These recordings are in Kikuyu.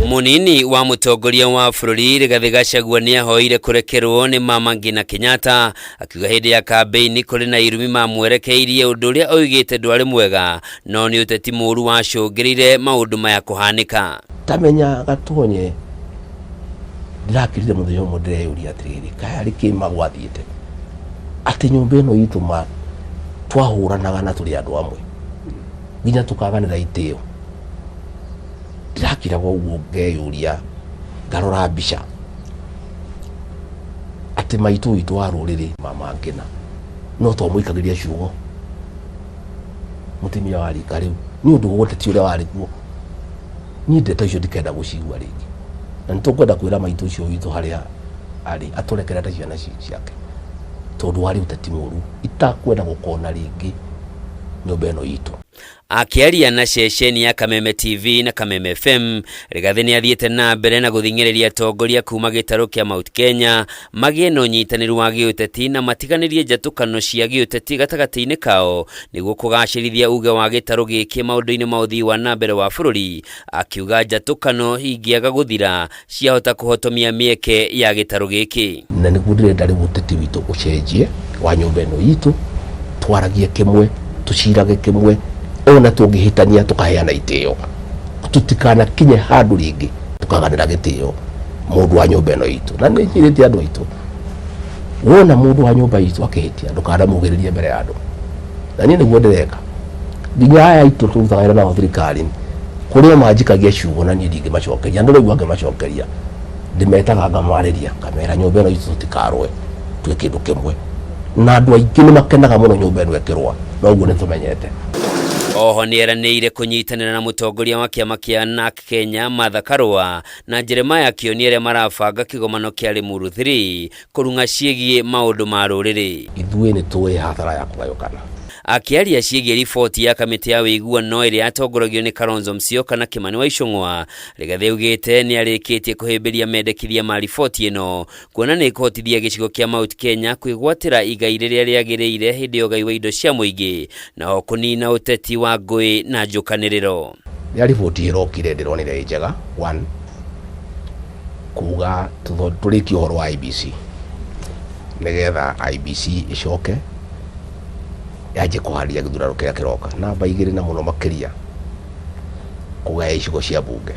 Munini wa mutongoria wa bũrũri Rigathĩ Gachagua nĩahoire kũrekerwo nĩ Mama Ngina Kenyatta, akiuga hĩndĩ ya kambĩini kũrĩ na irumi mamwerekeirie, ũndũ ũrĩa oigĩte ndwarĩ mwega, no nĩ ũteti mũũru wacũngĩrĩire maũndũ maya kũhanĩka. Tamenya Gatonye, ndĩrakirire mũthenya ũmwe ndĩreyũria atĩrĩrĩ, kaĩ arĩ kĩma gwathiĩte atĩ nyũmba ĩno itũ ma twahũranaga na tũrĩ andũ amwe nginya tũkaganĩra itĩo. Ndĩrakiraga ũguo ngeyũria, ngarora mbica atĩ maitũ witũ wa rũrĩrĩ, Mama Ngina, no twamũikagĩria ciugo mũtumia wa rika rĩu nĩ ũndũ wa ũteti ũrĩa warĩ kuo. Niĩ ndeto icio ndikenda gũcigua rĩngĩ, na nĩ tũkwenda kwĩra maitũ ũcio witũ harĩa arĩ atũrekere ta ciana ciake, tondũ warĩ ũteti mũru itakwenda gũkona rĩngĩ nyũmba ĩno itũ. Akĩaria na ceceni ya Kameme TV na Kameme FM, Rigathĩ nĩ athiĩte na mbere na gũthing'ĩrĩria atongoria kuma gĩtarũ kĩa Mount Kenya magĩe na ũnyitanĩri wa gĩũteti na matiganĩrie njatũkano cia gĩũteti gatagatĩ-inĩ kao nĩguo kũgacĩrithia uge wa gĩtarũ gĩkĩ maũndũ-inĩ ma ũthii wa na mbere wa bũrũri, akiuga njatũkano ingĩaga gũthira ciahota kũhotomia mĩeke ya gĩtarũ gĩkĩ. Na nĩguo ndĩrenda rĩu ũteti witũ ũcenjie wa nyũmba ĩno itũ, twaragie kĩmwe, tũcirage kĩmwe, ona tũngĩhĩtania tũkaheana itĩo, tũtikanakinye handũ rĩngĩ tũkaganĩra gĩtĩo mũndũ wa nyũmba ĩno itũ. Na nĩ njĩrĩte andũ aitũ, wona mũndũ wa nyũmba itũ akĩhĩtia, ndũkanamugĩrĩrie mbere ya andũ. Na niĩ nĩguo ndĩreka, nginya aya aitũ tũrutaga wĩra nao thirikari, kũrĩ o manjikagia ciugo na niĩ ndingĩmacokeria, ndĩraigua ngĩmacokeria, ndĩmetaga ngamarĩria, ngamera nyũmba ĩno itũ tũtikarũe, twĩ kĩndũ kĩmwe. Na andũ aingĩ nĩ makenaga mũno nyũmba ĩno ĩkĩrũa, na ũguo nĩ tũmenyete. Oho nĩeranĩire kũnyitanĩra na mũtongoria wa kĩama kĩa NARC Kenya Martha Karua na Jeremiah Kioni arĩa marabanga kĩgomano kĩa Limuru 3 kũrung'a ciĩgiĩ maũndũ ma rũrĩrĩ. Ithuĩ nĩ tũĩ hathara ya kũgayũkana. Akĩaria ciĩgiĩ riboti ya kamĩtĩ ya ũiguano ĩrĩa yatongoragio nĩ Kalonzo Musyoka na Kimani wa Ichung'wa, Rigathĩ augĩte nĩarĩkĩtie kũhĩmbĩria mendekithia ma riboti ĩno, kuona nĩ ĩkũhotithia gĩcigo kĩa Mount Kenya kwĩgwatĩra igai rĩrĩa rĩagĩrĩire hĩndĩ ya ũgai wa indo cia mũingĩ, na o kũnina ũteti wa ngũĩ na njũkanĩrĩro. Rĩrĩa riboti ĩrokire ndĩronire ĩ njega, one, kuga tũrĩkie ũhoro wa IEBC nĩgetha IEBC ĩcoke yanjie kũharĩria gĩthurano kĩrĩa kĩroka. Namba igĩrĩ, na mũno makĩria, kũgaya icigo cia mbunge.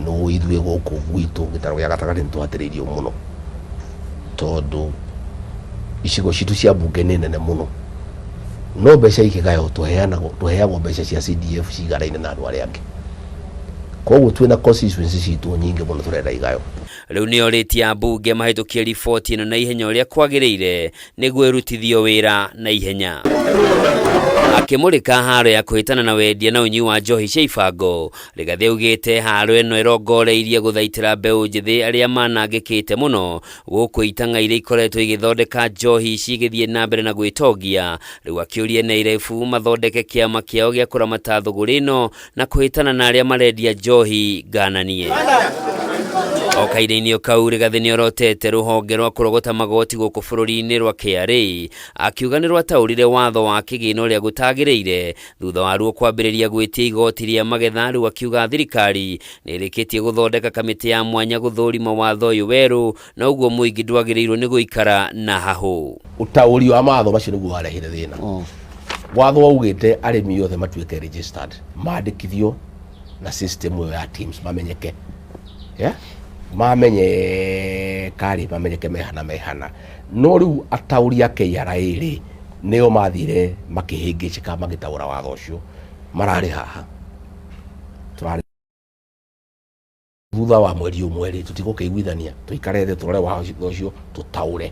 No ithuĩ gũkũ gwitũ gĩtarũ gĩa gatagatĩ nĩ tũhatĩrĩirio mũno, tondũ icigo citũ cia mbunge nĩ nene mũno, no mbeca ikĩgaywo tũheagwo mbeca cia CDF ciganaine na andũ arĩa angĩ. Koguo twĩna constituency citũ nyingĩ mũno tũrenda igayo. Rĩu nĩorĩtie ambunge mahĩtũkie riboti ĩno na ihenya ũrĩa kwagĩrĩire nĩguo ĩrutithio wĩra na ihenya. Akĩmũrĩka haro ya kũhĩtana na wendia na ũnyui wa njohi cia ibango, Rigathĩ augĩte haro ĩno ĩrongoreirie gũthaitĩra mbeũ njĩthĩ arĩa manangĩkĩte mũno gũkũ itang'a iria ikoretwo igĩthondeka njohi ici igĩthiĩ na mbere na gwĩtongia. Rĩu akĩũria NARF mathondeke kĩama kĩao gĩa kũramata thũgũrĩ ĩno na kũhĩtana na arĩa marendia njohi ngananie. O kahinda-inĩ o kau, Rigathĩ nĩorotete rũhonge rwa kũrogota magoti gũkũ bũrũri-inĩ rwa KRA, akiuga nĩ rwataũrire watho wa kĩgĩna ũrĩa gũtagĩrĩire thutha wa ruo kwambĩrĩria gwĩtia igoti rĩa magetha. Rĩu akiuga thirikari nĩ ĩrĩkĩtie gũthondeka kamĩtĩ ya mwanya gũthũrima watho ũyũ werũ, na ũguo mũingĩ ndwagĩrĩirwo nĩ gũikara na hahũ. Ũtaũri wa mawatho macio nĩguo warehire thĩna. Watho waugĩte arĩmi othe matuĩke registered, mandĩkithio na system ĩyo ya TIMS, mamenyeke, yeah? Mamenyeka rĩ, mamenyeke mehana mehana. No rĩu ataũri a KRA rĩ, nĩo mathire makĩhĩngĩcĩka magĩtaũra watho ũcio. Mararĩ haha tũrarĩ thutha wa mweri ũmwe rĩ, tũtigũkĩiguithania, tũikare thĩ, tũrore watho ũcio, tũtaũre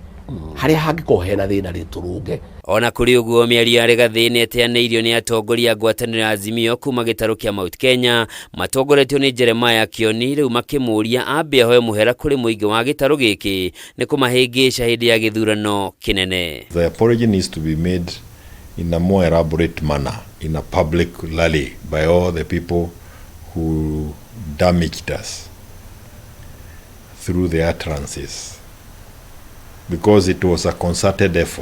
harĩa hangĩkorwo hena thĩna rĩ, tũrũnge. Ona kũrĩ ũguo, mĩario ya Rigathĩ nĩ ĩteanĩirio nĩ atongoria a ngwatanĩro ya Azimio kuma gĩtarũ kĩa Mount Kenya matongoretio nĩ Jeremiah Kioni, rĩu makĩmũria ambe ahoe mũhera kũrĩ mũingĩ wa gĩtarũ gĩkĩ nĩ kũmahĩngĩca hĩndĩ ya gĩthurano kĩnene. The apology needs to be made in a more elaborate manner, in a public rally by all the people who damaged us through the utterances, because it was a concerted effort.